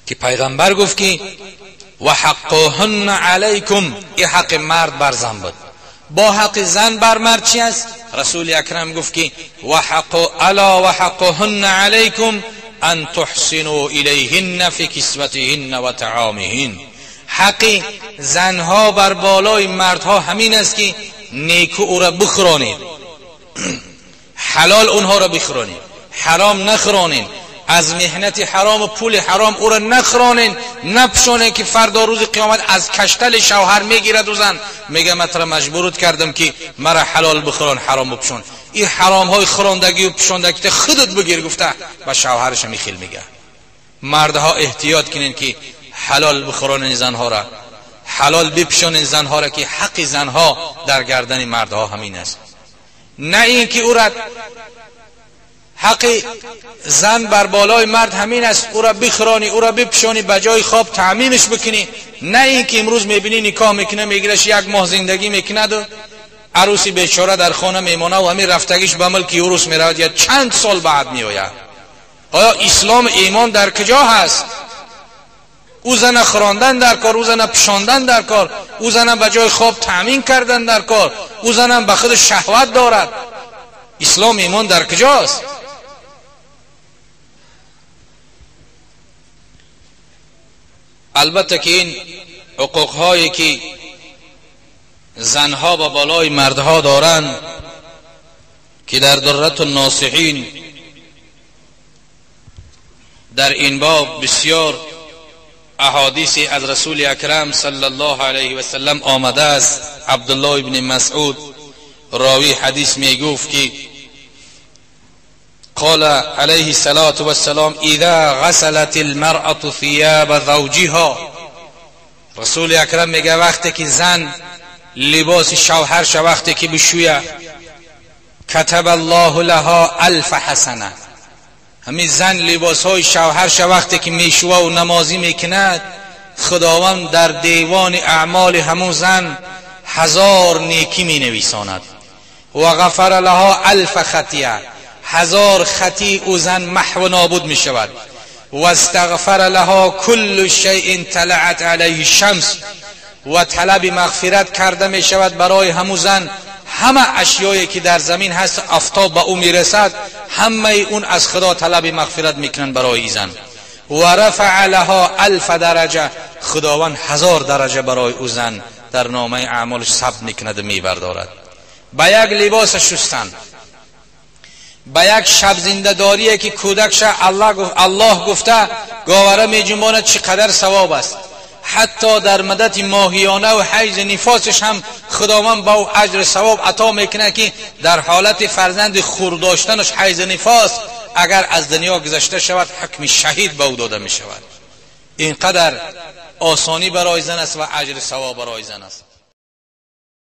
که پیغمبر گفت که و حقهن علیکم، این حق مرد بر زن بود. با حق زن بر مرد چی است؟ رسول اکرم گفت که و حق الا و حقهن علیکم ان تحسنوا الیهن فی کسوتهن و طعامهن. حق زنها بر بالای مردها همین است که نیکو او را بخورانید، حلال اونها را بخورانید، حرام نخورانید، از مهنت حرام و پول حرام او را نخورانید، نپشانید که فردا روز قیامت از کشتل شوهر میگیرد و زن میگه من را مجبورت کردم که مرا حلال بخوران حرام بپشان. این حرام های خوراندگی و پشاندگی خودت بگیر گفته و شوهرش میخیل میگه. مردها احتیاط کنین که حلال بخورانین زنها را، حلال بپشانین زنها را، که حق زنها در گردن مردها همین است. نه اینکه او را حق زن بر بالای مرد همین است، او را بخورانی، او را بپشانی، به جای خواب تعمیمش بکنی. نه اینکه امروز میبینی نکاح میکنه، میگیرش یک ماه زندگی میکند و عروسی بیچاره در خانه میمانه و همین رفتگیش به ملک عروس میرود یا چند سال بعد میآید. آیا اسلام ایمان در کجا هست؟ او زن خوراندن در کار، او زن پشاندن در کار، او زن به جای خواب تامین کردن در کار، او زن به خود شهوت دارد. اسلام ایمان در کجاست؟ البته که این حقوق هایی که زنها با بالای مردها دارند که در درة الناصحین در این باب بسیار احادیث از رسول اکرم صلی الله علیه و سلم آمده است. عبدالله ابن مسعود راوی حدیث می گفت که قال علیه الصلاة والسلام اذا غسلت المرأة ثياب زوجها. رسول اکرم میگه وقتی که زن لباس شوهرش وقتی که بشویه، کتب الله لها الف حسنه. همین زن لباس های شوهرش وقتی که میشوه و نمازی میکند، خداوند در دیوان اعمال همون زن 1000 نیکی می نویساند. و غفر لها الف خطیه، 1000 خطی او زن محو و نابود می شود. و استغفر لها کل شیء طلعت علیه الشمس، و طلب مغفرت کرده می شود برای همون زن همه اشیایی که در زمین هست آفتاب به او میرسد، همه اون از خدا طلب مغفرت میکنن برای ای زن. و رفع لها الف درجه، خداوند 1000 درجه برای او زن در نامه اعمالش ثبت میکند و میبردارد. به یک لباس شستن، به یک شب زنده داریه که کودکش الله گفته گاوره میجنباند چقدر ثواب است. حتی در مدت ماهیانه و حیض نفاسش هم خداوند با او اجر ثواب عطا میکنه که در حالت فرزند خور داشتنش حیض نفاس اگر از دنیا گذشته شود حکم شهید به او داده می شود. اینقدر آسانی برای زن است و اجر ثواب برای زن است.